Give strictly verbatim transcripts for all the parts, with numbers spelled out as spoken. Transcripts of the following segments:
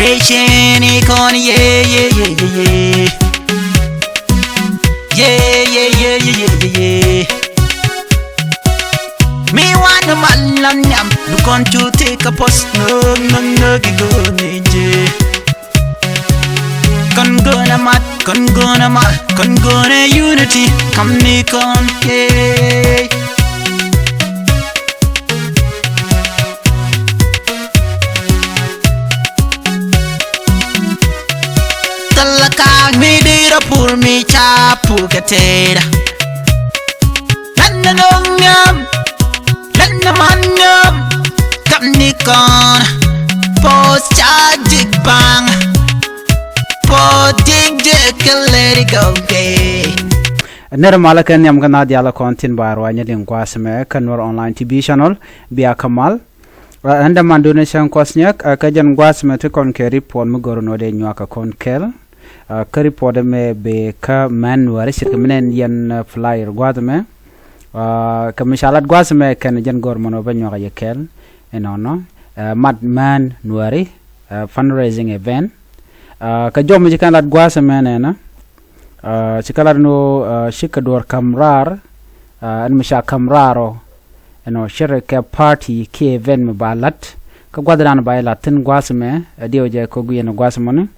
Eceni kɔn ye, ye, ye, ye, ye. Ye, ye, ye, ye, ye, ye, ye. Mi wan mal lan nyam, du kɔn cu ti ka pos, no, no, no, gi go ni je. Kɔn gona mat, kɔn gona mat, kɔn gona unity, kam ni kɔn ye. Thilɛ kaak mi di rɔ pur mi ca pur kɛ tëëdä. Lɛn ni no̱o̱ŋ niam, lɛn ni man niam. Kam ni kɔn, pos ca jik baŋ. Pos jik jik kɛ lɛri gɔŋ kɛ. Nɛr malä kɛ nhiam kä na dialä kɔn thin ba ruany ni liŋ gua̱a̱th mɛ kä Nuer Online T V channel. Bia kä mal. Ɛ, ɛn däman duŋni cäŋ kuɔth nyɛk, ɛ, kä jɛn gua̱a̱th mɛ ti kɔn kɛ report mi gör nɔ dee nyuak kɛ kɔn kɛl. Ɛ, kä report mɛ bɛ kä män Nuäri ce̱tkɛ mi nɛn yɛn, ɛ, flyer gua̱a̱th mɛ. Ɛ, kä mi ca lat gua̱a̱th mɛ kɛn jɛn gör mɔnɔ bä nyuak yɛ kɛl. Inɔnɔ, ɛ, mat män Nuäri, ɛ, fundraising event. Ɛ, kä jɔm mi ci kɛn lat gua̱a̱th mɛ nɛnɛ. Ɛ, ci kɛ lat nɔ, ɛ, ci kɛ duɔr kam raar, ɛ, ɛn mi ca kam raar ɔ. Ɛnɔ cɛ rɛ kɛ party kiɛ event mi ba lat. Kä gua̱th dan ba lat thin gua̱a̱th mɛ, ɛ, diɛw jɛ kɔ guiɛn gua̱a̱th mɔni.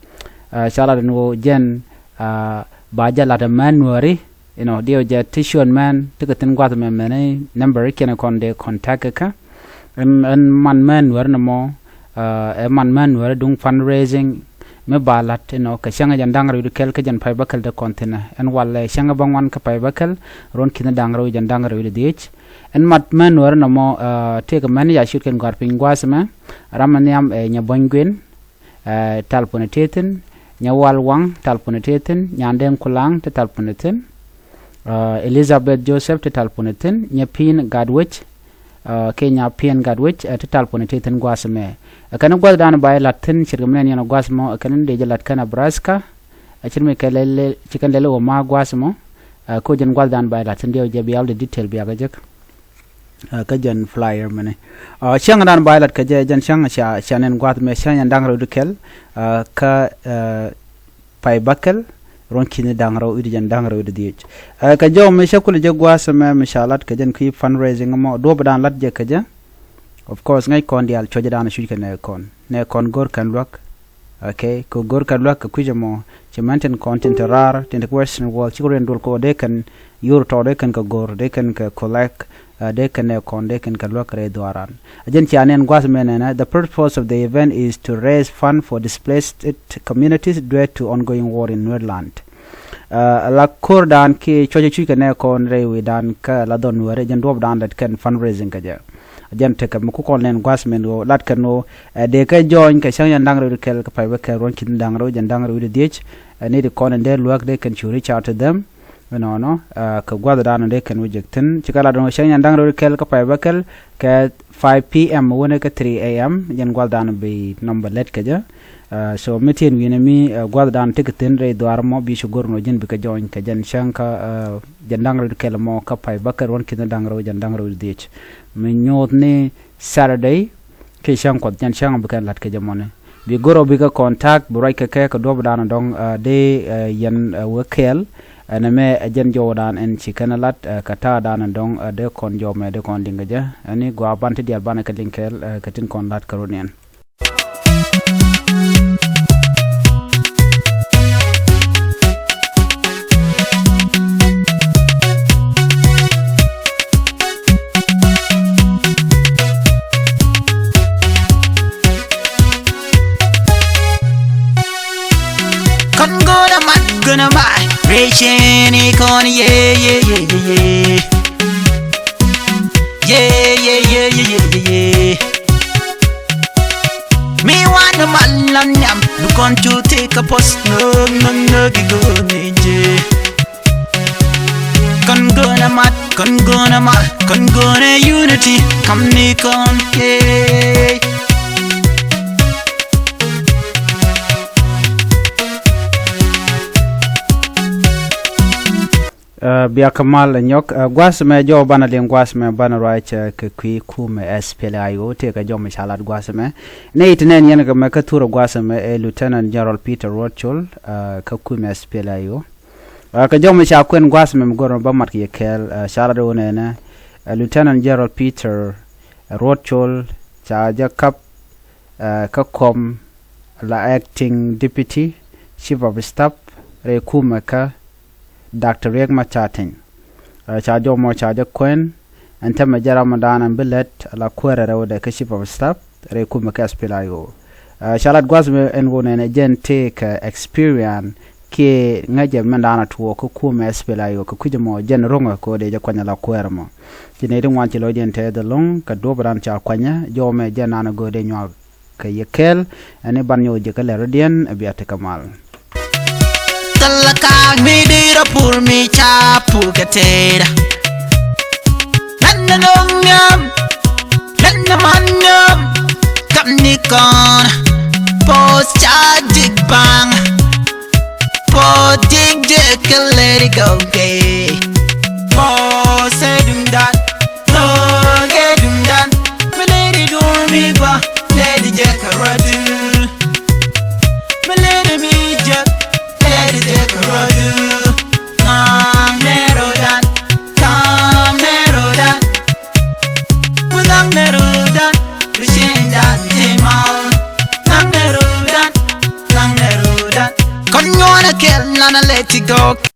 Ɛ, ca lat nɔ jɛn, ɛ, ba jɛ lat ɛ män Nuäri. Inɔ diɛw jɛ ti ciöt män ti kɛ thin gua̱a̱th mɛ mɛni number kiɛn kɔn dee contact kä. Ɛn, ɛn man män Nuäri nɔmɔ, ɛ, ɛ man män Nuäri duŋ fundraising mi ba lat, you know, kɛ cäŋ jɛn da̱ŋ rɛw wi̱cdɛ kɛl kä jɛn pay bäkɛl te kɔn thi̱n. Ɛn walɛ cäŋ bäŋuan kä pay bäkɛl, ruɔ̱n ki̱n da̱ŋ rɛw jɛn da̱ŋ rɛw wi̱cdɛ dhiec. Ɛn mat män Nuäri nɔmɔ, ɛ, tëëkɛ män ya ciöt kɛn gɔ̱a̱r piny gua̱a̱th mɛ, ram mi nhiam ɛ Nyɛ Buɔ̱ny Guin, ɛ, tal puɔ̱nɛ tëë thi̱n, Nyɛ Wal Waŋ, tal puɔ̱nɛ tëë thi̱n, Nyan Deng Kulaŋ, te tal puɔ̱nɛ thi̱n, ɛ, Elizabeth Joseph, te tal puɔ̱nɛ thi̱n, Nyɛ Pi̱i̱n Gatwec, ɛ, kɛ Nya Pi̱i̱n Gatwec, ɛ, te tal puɔ̱nɛ tëë thi̱n gua̱a̱th mɛ. Ɛ, kɛn gua̱th dan ba jɛ lat thi̱n ce̱tkɛ mi nɛn yɛn gua̱a̱th mɔ, ɛ, kɛn dee jɛ lat kɛn Nebraska, ɛ, ce̱t mi kɛ lɛl, ci kɛn lɛl wä ma gua̱a̱th mɔ, ɛ, ko jɛn gua̱th dan ba jɛ lat thi̱n diɛw jɛ bia wä dee detail bia kɛ jek. Ɛ, kä jɛn flyer mini. Ɛ, cäŋ dan ba jɛ lat kɛ jɛ, jɛn cäŋ ca, ca nɛn gua̱th mɛ cäŋ jɛn da̱ŋ rɛw wi̱cdɛ kɛl, ɛ, kä, ɛ, pay bäkɛl, ruɔ̱n ki̱n da̱ŋ rɛw wi̱cdɛ jɛn da̱ŋ rɛw wi̱cdɛ dhiec. Ɛ, kɛ jɔw mi cä kulɛ jɛ gua̱a̱th mɛ mi ca lat kɛ jɛn kui̱ fundraising mɔ, duɔ̱p dan lat jɛ kɛ jɛ. Of course, ŋäc kɔn diaal cuɔ̱cä dan cuc kɛ nɛ kɔn. Nɛ kɔn go̱r kɛn luäk. Okay, kɛ go̱r kɛn luäk kɛ kui̱c ɛmɔ. Ci mɛn tin kɔn tin te raar, tin te Western world, ci kɛ ruin duɔl kɔ dee kɛn yur tɔ dee kɛn kɛ go̱r, dee kɛn kɛ collect, ɛ, dee kɛn nɛ kɔn, dee kɛn kɛ luäk rɛy dhuaaran. A jɛn cia nɛn gua̱th mɛ nɛnɛ, the purpose of the event is to raise fund for displaced communities due to ongoing war in Nuerland. Ɛ, la ko̱r dan kiɛ cuɔ̱cä cuc kɛ nɛ kɔn rɛy wi̱i̱ dan kä la dhɔn Nuäri, jɛn duɔ̱p dan lät kɛn fundraising kɛ jɛ. Jɛn tekɛ mi ku kɔn lɛn gua̱th mɛn ɣöö lat kɛn ɣöö, ɛ, dee kɛ jɔɔny kɛ cäŋ jɛn da̱ŋ rɛw wi̱cdɛ kɛl kä pay bäkɛl ruɔ̱n ki̱n da̱ŋ rɛw jɛn da̱ŋ rɛw wi̱cdɛ dhiec. Ɛ, ni di kɔn in dee luäk dee kɛn cu reach out to them. Inɔnɔ, ɛ, kɛ gua̱th dan dee kɛn wä jek thi̱n. Ci kɛ lat ɣöö cäŋ jɛn da̱ŋ rɛw wi̱cdɛ kɛl kä pay bäkɛl kɛ five p.m. wänɛ kä three a.m. jɛn gua̱th dan bi number lät kɛ jɛ. Ɛ, so mi tin wi̱nɛ mi, ɛ, gua̱th dan tekɛ thi̱n rɛy dhuaar mɔ bi cu go̱r nɔ ji̱n bikɛ jɔɔny kɛ jɛn cäŋ kä, ɛ, jɛn da̱ŋ rɛw kɛl mɔ kä pay bäkɛl ruɔ̱n ki̱n da̱ŋ rɛw jɛn da̱ŋ rɛw dhiec. Mi nyuɔth ni Saturday kiɛ cäŋ kuɔth jɛn cäŋ bikɛ lat kɛ jɛ mɔni. Bi go̱r ɔ bikɛ contact bi ruac kɛ kɛ kɛ duɔ̱p dan dɔ̱ŋ, ɛ, dee, ɛ, yɛn, ɛ, wä kɛɛl. Ɛn ɛmɛ ɛ jɛn jɔw dan ɛn ci kɛn lat, ɛ, kɛ ta̱a̱ dan dɔ̱ŋ, ɛ, dee kɔn jɔw mɛ dee kɔn liŋ kɛ jɛ. Ɛn i̱ gɔaa ban ti diaal banɛ kɛ liŋ kɛɛl, ɛ, kɛ tin kɔn lat kɛ run yɛn. Kɔn go̱o̱rä mat go̱o̱rä mat, rɛcɛni kɔn ye, ye, ye, ye, ye. Ye, ye, ye, ye, ye, ye, ye. Mi wanɛ mal lan nyam, du kɔn cu ti kä pos, nöög, nöög, nöög, i go̱o̱r ni je. Kɔn go̱o̱rä mat, kɔn go̱o̱rä mat, kɔn go̱o̱rä unity, kam ni kɔn ye. Ɛ, bia kä mal ɛ nyɔk, ɛ, gua̱a̱th mɛ jɔw banɛ liŋ gua̱a̱th mɛ banɛ ruac, ɛ, kɛ kui̱ kumɛ S P L A I O tëë kɛ jɔw mɛ ca lat gua̱a̱th mɛ. Nɛy ti nɛn yɛn kɛ mɛ kä thurɛ gua̱a̱th mɛ ɛ Lieutenant General Peter Ruɔt Col, ɛ, kä kumɛ S P L A I O. Ɛ, kɛ jɔw mɛ ca kuɛn gua̱a̱th mɛ mi go̱r mɛ bä mat kɛ yɛ kɛɛl, ɛ, ca lat wä nɛnɛ, ɛ, Lieutenant General Peter Ruɔt Col ca jɛ kap, ɛ, kä kɔm la Acting Deputy Chief of Staff rɛy kumɛ kä Doctor Riek Machar Teny. Ɛ, ca jɔw mɔ ca jɛ kuɛn, ɛn tämɛ jɛ ram mɔ da̱a̱n ɛn bi lɛt la kuäärɛ rɛwdɛ kä Chief of Staff rɛy kumɛ kä S P L A I O. Ɛ, ca lat gua̱a̱th mɛ ɛn ɣöö nɛnɛ jɛn tëë kɛ experience kiɛ ŋäcɛ mɛn da̱a̱n a tuɔɔk kä kumɛ S P L A I O kɛ kui̱c mɔ jɛn ro̱ŋɛ kɛ ɣöö dee jɛ kuany la kuäärɛ mɔ. Ci nɛy ti ŋuan ci lɔcdiɛn tɛth ɛlɔ̱ŋ kɛ duɔ̱ɔ̱p ran ca kuanyä jɔw mɛ jɛn naan a göödɛ nyuak kɛ yɛ kɛɛl. Ɛn i̱ ban nyɔk ji̱ kä lɛr rɔ̱diɛn ɛ bia ti kɛ mal. Thilɛ kaak mi di̱i̱t a pur mi ca pur kɛ tëëdä. Lɛn ni no̱o̱ŋ nhiam, lɛn ni man nhiam, kam ni kɔn. Poth ca dik baŋ. Poth dik jɛ kɛ lɛri gɔw gɛ. Poth sɛ duŋdan, no̱o̱ŋ kɛ duŋdan. Mi lɛri duŋ mi gua, lɛri jɛ kɛ ruatil. Mi lɛri mi jɛ, lɛri jɛ kɛ ruatil. Naŋ nɛ ro̱dan, naŋ nɛ ro̱dan. Ku naŋ nɛ ro̱dan, bi cieŋdan ti mal. Naŋ nɛ ro̱dan, naŋ nɛ ro̱dan. Kɔn nyuɔ̱n a kɛl nan a lɛ ti gɔk.